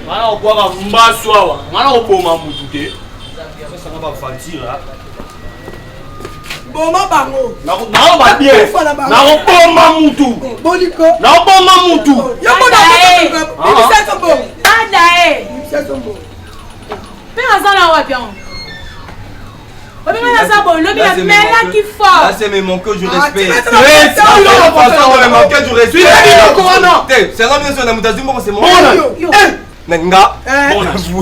Nga na kobwaka mbasu awa, nga na koboma mutu te. Sasa nga ba aventure. Boma bango. Naoloba bien. Nakoboma mutu. Boliko. Nakoboma mutu. Yo mona bimisa so mbongo. Ada e. Bimisa so mbongo. Mpe aza na wapi yango? Obenga naza boye lobi na melaki fort. Là c'est me manquer du respect. Façon de me manquer du respect. C'est la bien sûr na mutu azwi mbongo c'est mon. Na nga.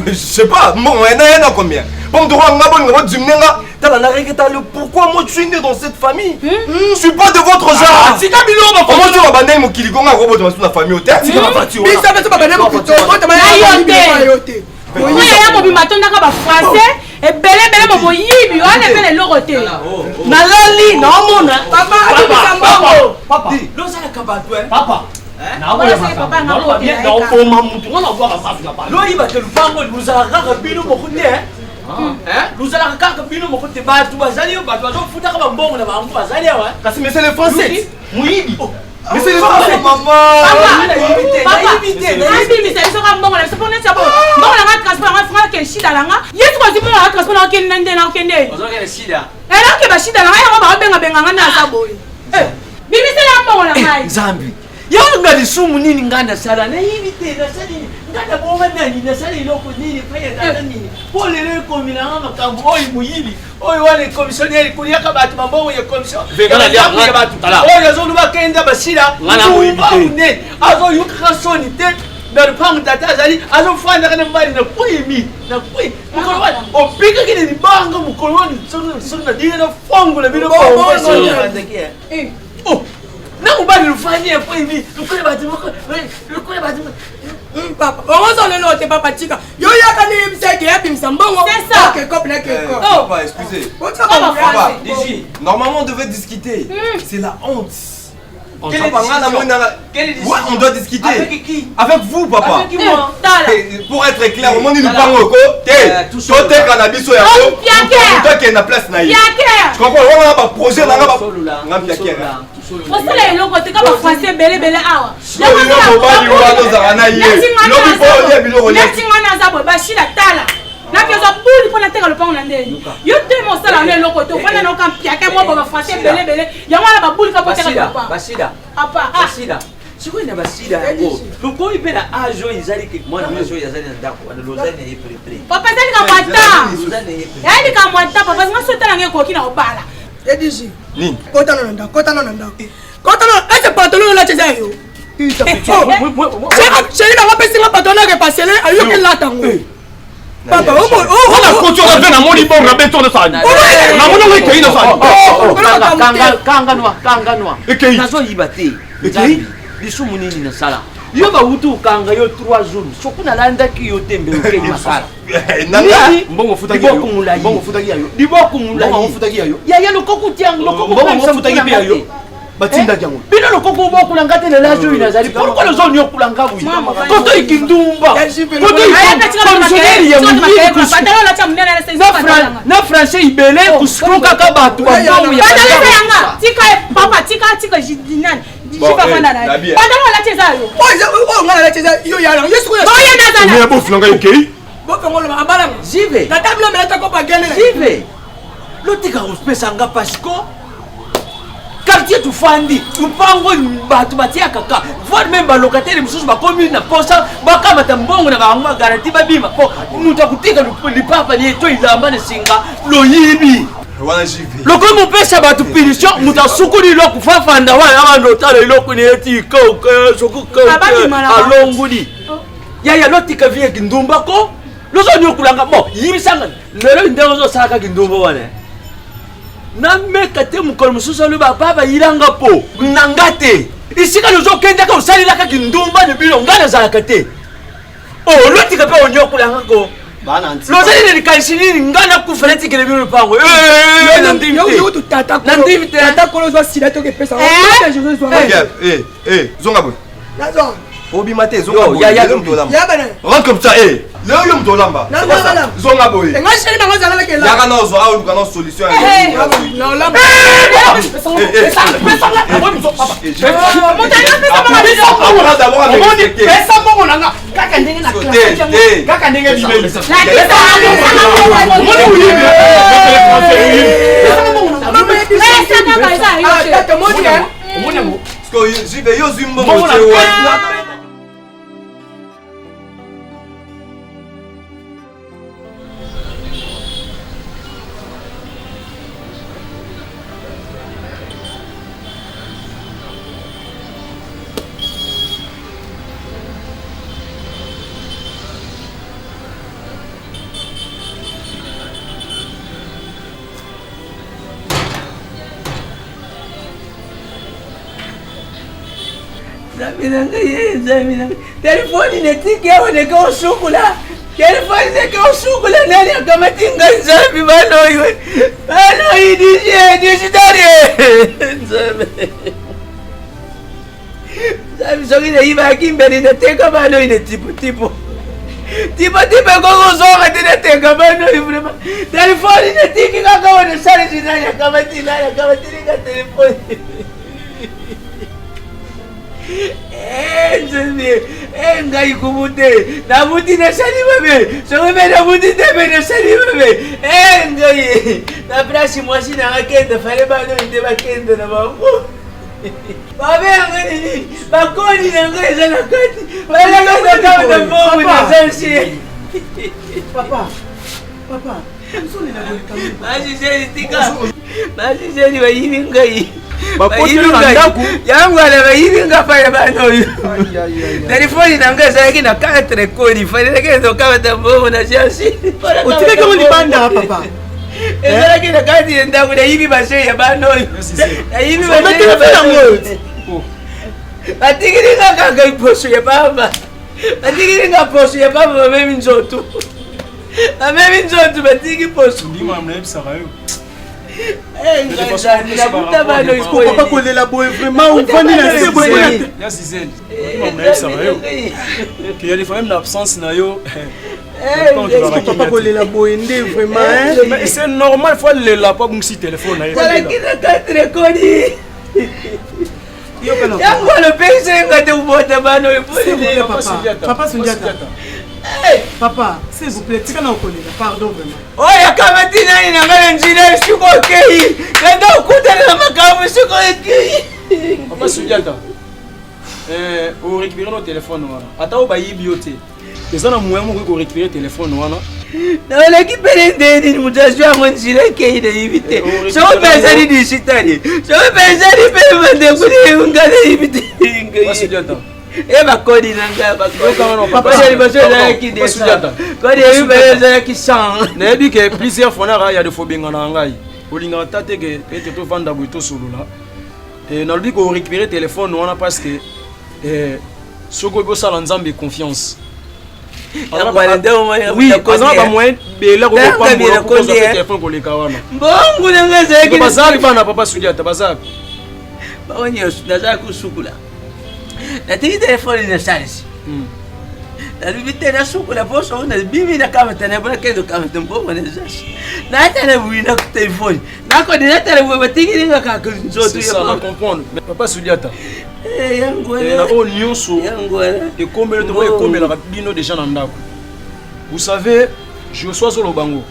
Je sais pas, mbongo na na combien? Bon droit nga bolinga bo dimine nga. Tala na regrette le pourquoi moi je suis né dans cette famille. Je suis pas de votre genre. Tika biloko ba Comment tu vas bandai mokili konga robot masu na famille te. Tika ba voiture. Biso biso ba bandai mokili. Na yo te. Oyo ya mobimba atondaka ba français ebele ebele bo moyibi wana eza na eloko te. Nalali naomona. Papa abimisa mbongo. Papa. Lozalaka bato eh. Papa. Naoboma mutu nga nabwaka mafi na bana. Loyiba te lupango luzalaka kaka bino moko te. Luzalaka kaka bino moko te bato bazali bato bazofutaka bambongo na bango bazali awa. Kasi mais c'est le français. Moyibi. Mais c'est le français maman. Abimisa biso ka mbongo na biso mpo neti mbongo nanga transport nanga franga ke shida nanga ye soki ozwi mbongo nanga transport nanga okende nde na okende elake bashida nanga yango baobengabenga nga nde aza boye bimisela mbongo na ngai. Nzambe yanga lisumu nini ngai nasala nayibi te nasali nini ngai nabonga nani nasala eloko nini epai ya tata nini mpo lelo ekomi nanga makambo oyo moyibi oyo wana ekomissionnaire koliaka bato mambongo ya commission ya bato oyo azoluba kenda basila ndumba monene azoyokaka soni te na lupango tata azali azofandaka na mobali na kwimi na kwi mokolo wana obikaki na libanga mokolo wana soki na dine na fongola bino bongo na mobali lufandi ya kwimi lokola bato moko lokola bato. Papa okoza lelo te papa tika yo yaka nde yebisa eke yabimisa mbongo. C'est ça. Ok cop na ke cop. Papa, excusez. Papa, normalement on devait discuter. C'est la honte. Quelle Papa, nga na décision? moni nanga- Quelle décision? Ouais, on doit discuter. Avec qui? Avec vous, papa. Avec moi? Tala. Pour être clair, omoni Tala. lupango ko te Tout toteka na biso yango Oh, piaker. moto akende na place na ye. Piaker. Tu comprends wana ba projet nanga ba Tosolola, nga piaker. tosolola, tosolola. Osala eloko te ka bafrançais ebele ebele awa. Yo mobali wana ozalaka na ye. Lobi mpo olia biloko olia. Neti nga naza boye bashila tala nakezwa buli mpo nateka lopango na ndeni yo te mosala wana eloko te ofanda na oka mpiake mwa bo bafrançais ebele ebele yango wana babuli ka poteka Basida, lopango. basida. Papa, ah. Basida. Sikoyo na basida yango lokoyi mpe na age oyo ezali ke mwana mwasi oyo azali na ndako wana lozali na ye prepre. Papa eza likambo ya ta. Lozali na ye prepre. Eya likambo ya ta papa nga so otala nga ekoki na kobala. Edg Nini? kota na ndako kota na ndako kota na ese pantalon olati eza yo. Chéri nango apesi nga pantalon na repasele ayoki lata yango papa. Wana koti oyo mpe namoni bongo na beto osali. Namoni yango ekei na sali. Kanganwa kanganwa. Ekei. Nazoyiba te. Ekei. Lisumu nini nasala yo bawuti okanga yo 3 jours soki nalandaki yo te mbele okei makala. Nanga Mbongo futaki ya yo. Liboko molayi. Mbongo futaki ya yo. Liboko molayi. Mbongo futaki ya yo. Yaya lokoko tiango lokoko. Mbongo futaki mpe ya yo. Batindaki yango. Bino lokoko bokulanga te lelage oyo nazali pourquoi lozoniokulanga boye koto ikindumba koto commissionnaire ya moyibi Pantalon olati ya monene na na français ibele kusikrokaka bato bambongo ya Pantalon eza yanga tika ye, papa tika tika nani Bon, jipa eh, fanda na ye Nabi, pantalon olati eza yo. Oyo nga nalati eza yo yala yo sikoyo. Boye nazala. Omeya bofu na ngai ekei. Bofengo loba abalanga. Jive. Tata bilo melata kopa gene. Jive lotika kopesa nga pasiko quartier tofandi lupango bato batiaka ka voire même balocataire mosusu bakomi na posa bakamata mbongo na bango bagaranti babima po moto akotika lipapa ni ye to elamba na singa loyibi. Wana JV. Lokoki mopesa bato punition moto asukuli eloko fafanda wana abanda otala eloko ni eti kauka soki kauka Ababima na bango. Alongoli yaya lotika vie kindumba ko lozoniokulanga bon yibisanga lelo ndenge ozosalaka kindumba wana nameka te mokolo mosusu aloba papa yilanga mpo na nga te esika lozokendaka osalelaka kindumba na bino nga nazalaka te olotika mpe oniokulanga ko lozali na likanisi nini nga nakufa natikele bino lopango nandimi te. Tata. Nandimi te. Tata kolo ozwa sida toki epesa. Regarde, eh, eh, zonga boye. Obima te, zonga Yo, boye. ya, ya, Lelo moto olamba. Yabana. Rentre comme ça, eh. Lelo yo moto olamba. Na- C'est pas ça. na- na- Zonga boye. Nga chéri nango azalaka Yaka ela. na ozwa awa oluka na solution ya Eh, ya- Naolamba. Eh, eh. Eh, Moto apesa mbongo na biso. Apprends d'abord à me Omoni respecter. pesa mbongo na nga. Kaka ndenge na classe yango, kaka ndenge ebimeli. Omoni yango? Yo ozwi mbongo te wa. Nzambe na ngai ye nzambe na ngai telefoni netiki awa neke osukula telefoni neke osukula nani akamati ngai nzambe banoyi banoyi dj digitale nzambe nzambe soki nayibaki mbeli nateka banoyi na tipotipo tipotipo ekokozonga te nateka banoyi vraiment telefoni netiki kaka wana salisi nani akamati nani akamati nga telefoni Eh, nzambe eh, ngai kumu te nabuti nasali mabe soki mpe nabuti te mpe nasali mabe eh, ngai na place mwasi nanga kende fale banoi nde bakende na bango mabe yango nini bakoni na ngai eza na kati balakaka na mbongo naza nse papa papa Basiseli tika basiseli bayibi ngai bakoteli na ndako yango wana bayibi nga pa ya bana oyo telefoni na ngai ezalaki na 4 koli falelaki ezokabata mbongo na siansi otikaki yango libanda papa ezalaki na kati ya ndako nayibi base ya bana oyo nayibi yango batikili nga kaka poso ya pamba batikili nga poso ya pamba bamemi nzoto amemi nzoto batiki poso ndima nayebisaka yo papa kolela boye vraiment ofandi na se boye ya Zizeli nayebisaka yo que ya des fois même na absence na yo papa kolela boye nde vraiment mais c'est normal faut alela po abungisi telefone na ye yango alopekisa nga te kobota bana oyo papa sundiata papa s'il vous plaît tika na okolela pardon vraiment oyo akamati nani na ngai na nzela esika okei kanda okutana na makambo esika okei papa sundiata orécupéré no telefone wana ata oyo bayibi yo te eza na moyen moko korécupérer telefone wana naleki pene nde nini moto azwi yango nzela ekei nayebi te eh, soki mpe ezali digitali soki mpe ezali mpe bandeko nga nayebi te e bakodi na nga bakodi liboso ezalaki desa kodi ya mibale ezalaki 100 nayebi ke plusieurs fois naka ya defo bengana na ngai olingaka ata te ke ete tovanda boye tosolola eh, nalobi korécupérer telefone wana parce que eh, soki oyebi osala nzambe confiance oui aza na bamoyen bele akokopambola telefone koleka wana mbongo na ngai ezalaki bazali bana papa sudiata bazali bango nyonso nazalaki kosukula natiki telefone na charge hmm. nalobi te nasukola mpo soko nabimi nakamata na nakende okamata mbongo na charge natala boye na telefone nakode natala boye batikeli nga kaka nzoto comprendre papa sudiata Eh, eh, na oyo nyonso ekombeli to ekomelaka bino déjà na ndako vous savez josue azoloba yango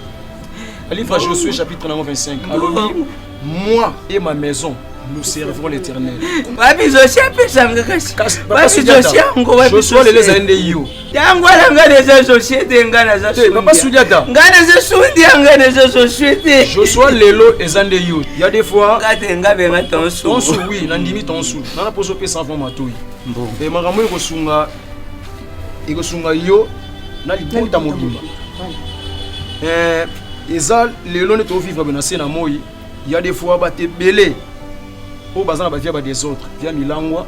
livre ya josue chapitre nango 25 alobi moi et ma maison nous servirons l'éternel wapi josie apesanga kasi wapi josie yango wapi josue lelo ezali nde yo yango wana nga naza josie te nga naza papa sudiata nga naza sundia nga naza josie te josue lelo eza nde yo ya des fois nga te nga benga tonsu tonsu oui nandimi tonsu nana mposo opesa avant matoi e makambo ekosunga ekosunga yo na libota mobimba eh, eza lelo nde tovivre na se na moi ya des fois bato ebele oyo baza na bavia ba desordre via milangwa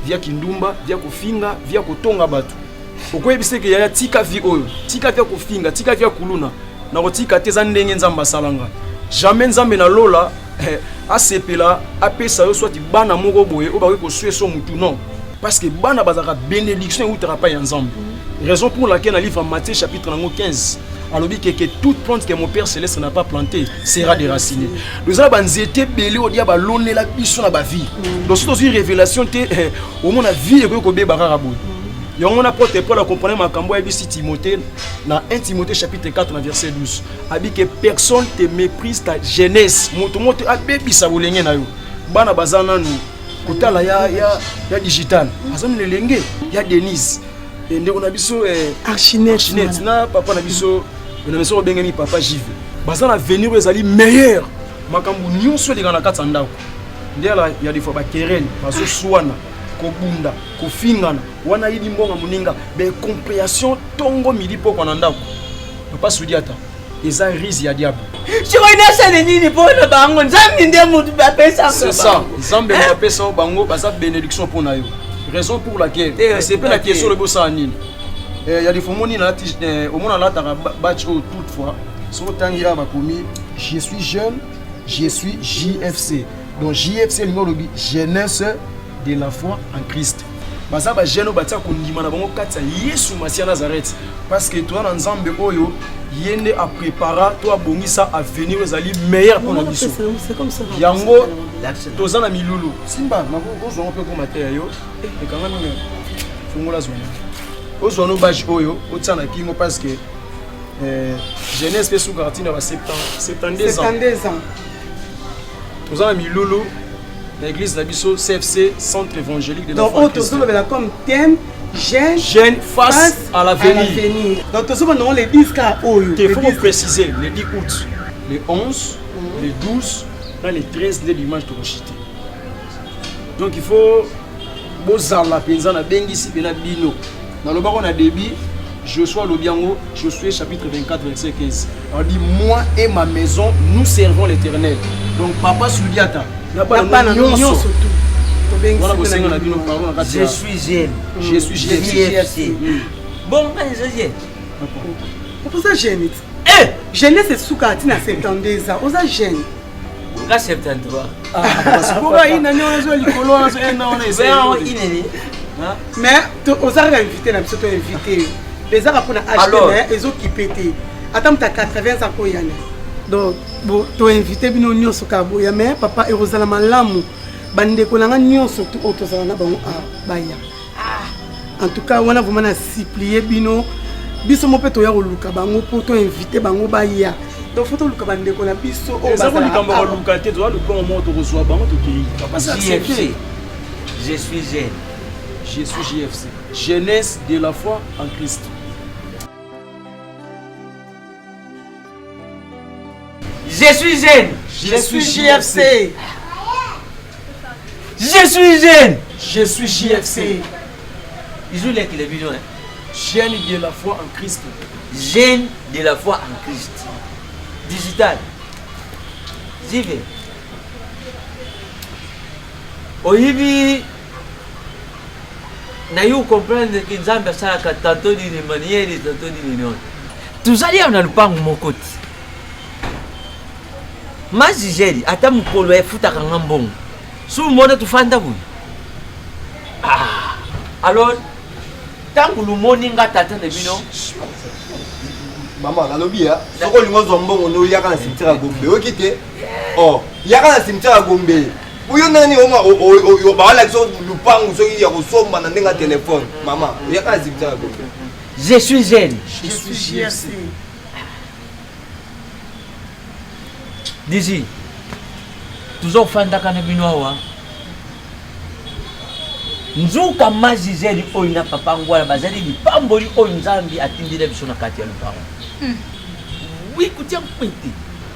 via kindumba via kofinga via kotonga bato okoyebisa eke yaya tika vie oyo tika via kofinga tika via kuluna nakotika te eza ndenge nzambe asala nga jamais nzambe na lola eh, asepela apesa yo swati bana moko boye oyo bakoki kosweso mutu non parce que bana bazalaka bénédiction eutaka pai ya nzambe raison pour laquelle na livre Matthieu chapitre nango 15 alobi ke que toute plante que mon père céleste n'a pas plantée sera déracinée donc eza na banzete ebele oyo dia balonela biso na bavie mm. donc soki tozwi révélation te eh, omona vie ekoki kobeba kaka boye mm. Yango wana apotre Paul acomprendre makambo ayebisi Timothée na 1 Timothée chapitre 4 na verset 12. Abi que personne te méprise ta jeunesse. Moto moto abebisa bolenge na yo. Bana baza nanu kotala ya ya ya digital. Aza nanu elenge ya Denise. Eh, ndeko na biso eh, Archinet na papa na biso na biso obengami papa Jive. Baza na avenir oyo ezali meilleur. Makambo nyonso eleka na kati ya ndako. Nde ya des fois ba querelle bazoswana kobunda kofingana wana ayibi mbongo moninga ba incomprehension ntongo midi pokwa na ndako. Papa Sudiata eza rise ya diable. Sikoyo nasala nini mpo na bango? Nzambe nde motu bapesaka. C'est ça, Nzambe moto apesa bango, baza bénédiction mpo na yo. Raison pour laquelle c'est mpe na question olobi osala nini. Ya des fois omoni nalati, omona alataka batch oyo. Toutefois soki otangi awa bakomi "Je suis jeune, je suis JFC". Donc JFC elingi olobi jeunesse de la foi en Christ. Baza bajeune oyo batia kondima na bango kati ya Yesu Masiya Nazareth, parce que toza na Nzambe oyo ye nde aprépara to abongisa avenir oyo ezali meilleur mpo na biso. Yango toza na milulu. Simba kozwango mpe koma te ya yo ekanga mingi. Fungola, zwana, ozwa no badge oyo otia na kingo, parce que jeunesse mpe sukaka ntina ba 72 ans. 72 ans. Toza na milulu na église na biso CFC, Centre évangélique de la Donc foi oyo Christ. tozolobela comme thème jeune jeune face à l'avenir. Donc tozobanda ngo le 10 kaka oyo. Il faut préciser le 10 août, le 11, le 12 na le 13 nde dimanche tokoshite. Donc il faut bozala mpenza. Nabengisi mpe na bino, nalobako na début, Joshua alobi yango, Josué chapitre 24 verset 15, on dit: "Moi et ma maison, nous servons l'Éternel." Donc papa Sudiata na na bana bana nyonso nyonso tu wana bosenga na bino pardon na kati Je suis jeune. Je suis JFC. JFC. Bon, nga eza jeune. Oza jeune. Eh! Jeunesse esukaka ntina 72 ans, oza jeune. Nga 73. Mpoka ina nini wana ezo likolo wana so ena wana eza inene. Mais oza kaka invité na biso, to invité yo ezaka mpona âge. Alors. Mais ezokipe te, ata moto ya 80 ans koyana. Donc to invité bino nyonso kaka boya. Mais papa, ekozala malamu bandeko na nga nyonso tu oyo tozala na bango awa baya. En tout cas wana vraiment na supplie bino, biso mo mpe toya koluka bango mpo to invité bango baya. Donc faut toluka bandeko na biso oyo eza ko bazala likambo ya awa. koluka te, toza lupango moko, tokozwa bango, tokei. Papa, c'est accepté. JFC. Je suis jeune. Je suis JFC, jeunesse de la foi en Christ. Je suis jeune. Je suis JFC. Je suis jeune. Je suis JFC. Izulekile bino, hein. Jeune de la foi en Christ. Jeune de la foi en Christ. Digital. Zive. Oyibi na yo comprendre que Nzambe asalaka tantôt d'une manière, tantôt d'une autre. Tozali awa na lupango moko ti mazigeli ata mokolo efutaka nga mbongo su mona tofanda boye. Ah, alors ntango lumoni nga tata na bino. Mama, nalobi ya soki olingi ozwa mbongo no, yaka na cimetière ya Gombe. Oyoki te? Oh, yaka na cimetière ya Gombe. Oyo nani bawalakisa lupangu soki ya kosomba na ndenge ya telefone? Mama, oyaka na cimetière ya Gombe. Je suis jeune. Je suis JFC. Disi tozofandaka na bino awa nzuka mazizeli oyo na papa Ngwala bazali lipamboli oyo Nzambe atindeli biso na kati ya lupango. Oui, kotia mpete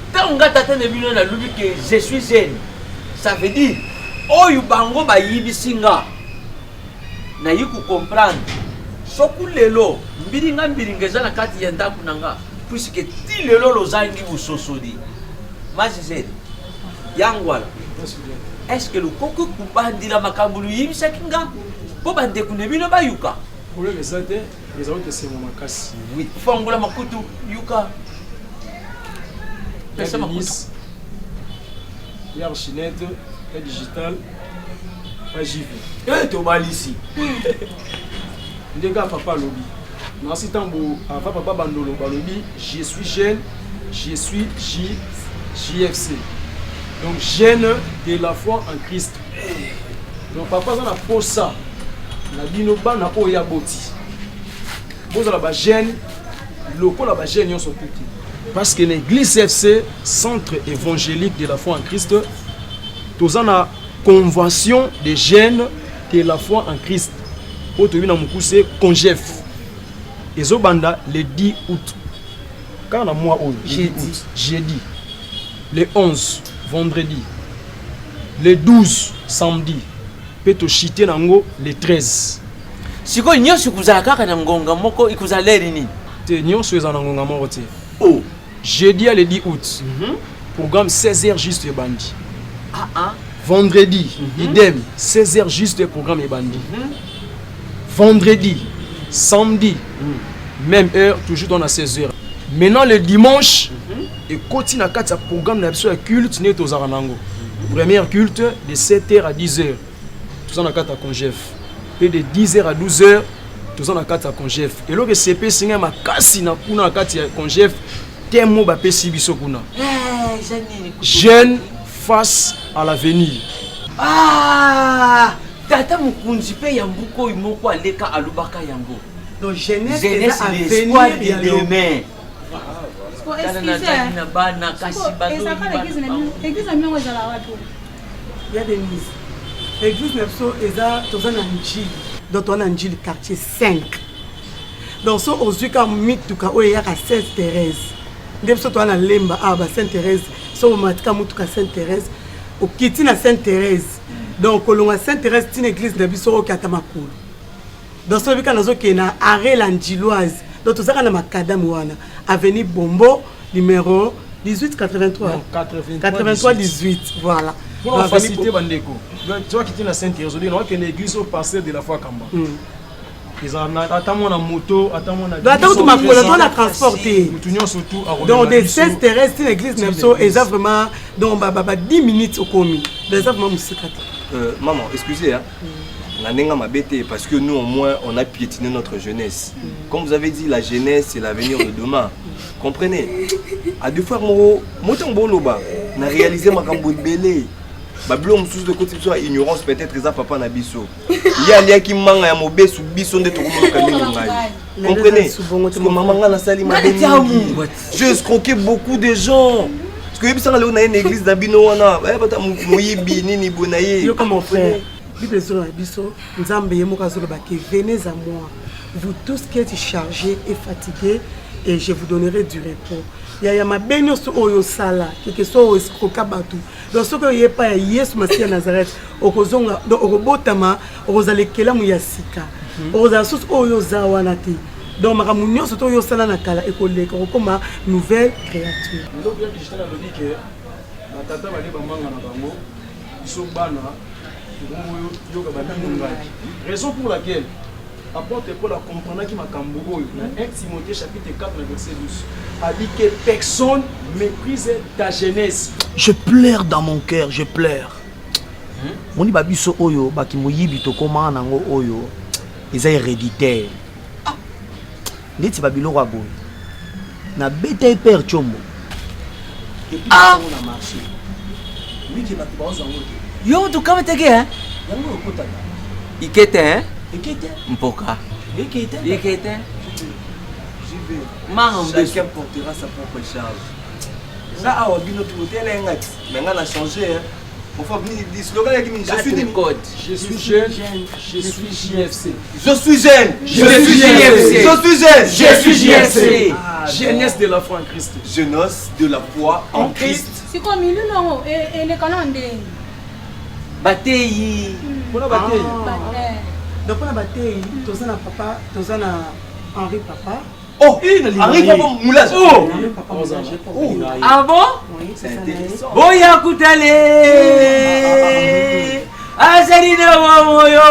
ntango nga tata na bino nalobi ke je suis jeune, ça veut dire oyo bango bayibisi nga nayi kocomprendre. Soki lelo mbilinga mbilinga eza na kati ya ndako na nga, puisque ti lelo lozangi bososoli. Mazizeli yangwala, est ce que lokoki kobandila makambo luyibisaki nga mpo bandeko na bino bayuka? Problème eza te, ezali kosenga makasi. Oui, fongola makutu, yuka. Ya Pesa makutu. Denis, ya Archinette, ya digital pa JV. E tobalisi. Nde kaka papa alobi nasi ntango avant papa bandolo balobi "Je suis jeune, je suis J JFC", donc jeune de la foi en Christ. Donc papa aza na posa. na bino bana oyo ya boti bozala ba jeune lokola ba jeune nyonso te te parce que na église CFC centre évangélique de la foi en Christ toza na convention des jeunes de la foi en Christ oyo toyebi na mokuse congef ezobanda le 10 août kaka na mois oyo jeudi jeudi le 11 vendredi le 12 samedi mpe toshite na yango le 13 sikoyo nyonso ekozala kaka na ngonga moko ekozala lere nini te nyonso ezala na ngonga moko te oh. jeudi ya le 10 août mm -hmm. programme 16 heures juste ebandi ah, ah. vendredi mm -hmm. idem 16 heures juste programme ebandi mm -hmm. vendredi samedi mm. même heure toujours dans na 16 heures maintenant le dimanche mm -hmm. ekoti na kati ya programme na biso ya culte ndenge tozalaka na yango mm -hmm. première culte de 7 heures à 10 heures toza na kati ya congef mpe de 10 heures à 12 heures toza na kati ya congef eloko esepesi ngai makasi na kuna na kati ya congef teme oyo bapesi biso kuna eh, jeune face à l'avenir ah, tata mokonzi mpe ya mbuka oyo moko aleka alobaka yango donc jeunesse jeunesse eza l'espoir avenir ya de lobi demain Tala nazali na bana kasi église na bino ezala wapi ya denise église na biso eza toza na njili donc toza na njili quartier 5 donc so ozwi kaka mituka oyo eyaka sainte thérèse nde biso toza na lemba awa ba sainte thérèse so omati kaka motuka sainte thérèse okiti na sainte thérèse donc kolongwa sainte thérèse ntina église na biso okata makolo donc soki kaka nazokende na arrêt la njiloise donc tozaka na makadame wana avenue bombo numéro 1883 Non, 83 83 18 voilà mpona facilité bandeko toakiti na sainte thérèse olinga okende église au pasteur de la foi kamba ezala na ata mwana moto ata mwana donc ata kutu makolo to na transport te motu nyonso tu donc de sainte thérèse tina église na biso eza vraiment donc ba, ba, ba 10 minutes okomi donc eza vraiment mosika te Euh, maman, excusez, hein. Na ndenge mabe te, parce que nous, au moins, on a piétiné notre jeunesse. Comme vous avez dit, la jeunesse, c'est l'avenir de demain. Comprenez À deux fois, moi, moi, boloba, na réalisé makambo ebele. babilo mosusu tokoti biso ya ignorance peut-être eza papa na biso ye aliaki manga ya mobesu biso nde tokomoluka mingi ngai comprenez parce que mama ngai nasali mabe mingi je escroqué beaucoup de gens parce que oyebisanga lelo na ye na église na bino wana bata moyibi nini boye na ye yoka mon frère bible ezoloba biso nzambe ye moko azoloba ke venez à moi vous tous qui êtes chargés et fatigués et je vous donnerai du repos yaya mabe nyonso oyo osala keke so oescroka bato donc soki oye epai ya yesu masiya ya nazareth okozonga donc okobotama okozala ekelamu ya sika okozala susu oyo oza wana te donc makambo nyonso to oyo osala na kala ekoleka okokoma nouvelle créature eloko ya digital alobi ke batata balie bamanga na bango biso bana tokoyoka babino ngai raison pour laquelle apôtre paul akomprendaki makambo oyo na 1 timothée chapitre 4 na verset 12 a dit que personne méprise ta jeunesse je pleure dans mon cœur je pleure moni babiso oyo baki moyibi tokomaka nango oyo eza héréditaire ah, ndeti babiloko ya boye nabeta ye père tshombo Ah! na marché miki bato baozwa yango te yo mutu kamateke hein yango okotaka ikete hein ekete mpoka ekete ikete manga mbesu Chacun portera sa propre charge. Nga awa bino tokotela ye ngati mais nga na changé hein. Enfin, slogan yaki nini? Je suis nini? code je suis jeune je suis jfc Je suis jeune. Je suis JFC. Je suis jeune. Je suis JFC. Ah, jeunesse de la foi en christ Jeunesse de la foi en Christ. sikoyo milulu yango eleka na ndenge bateyi mpona bateyi donc mpona bateyi toza na papa toza na henri papa Oh, Henri Papa Moulage. Oh. Henri papa Moulage. ah bon Oui, C'est toza na ye. intéressant. boya kutale azali na wamoyo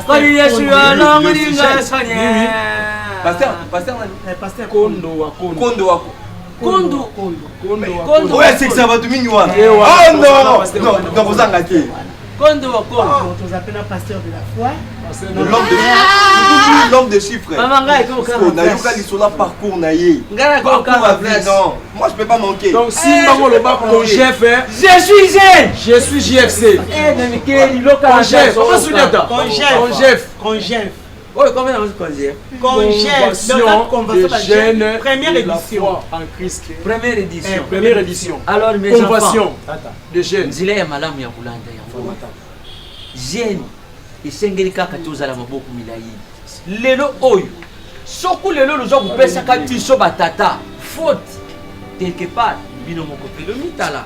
koli yesu alongolinga sonie Pasteur, pasteur nani? Eh, pasteur kondo wa kondo Kondo wako. Kondo. kondo wa Kondo. Oyo asekisa bato mingi wana. Eh, wana. Oh non. Pasteur Non, wana. non kozanga te. Kondo wa kondo. Toza mpe na pasteur de la foi. L'homme de l'homme de chiffres. Mama ngai ko kaka. Nayoka lisolo parcours na ye. Ngai ko kaka place. Non, moi je peux pas manquer. Donc si bango loba congef, je suis jeune. Je suis JFC. Eh na mikeli loka. Congef, papa Sundiata. Congef. Congef. Congef. Oyo combien na congef? Congef. Convention de jeunes première édition en Christ. Première édition. Première édition. Alors mes Convention de jeunes. Nzela ya malamu ya kolanda yango. Jeune esengeli kaka tozala maboko milai. Lelo oyo soki lelo loza kopesaka biso batata faute quelque part bino moko mpe lomitala.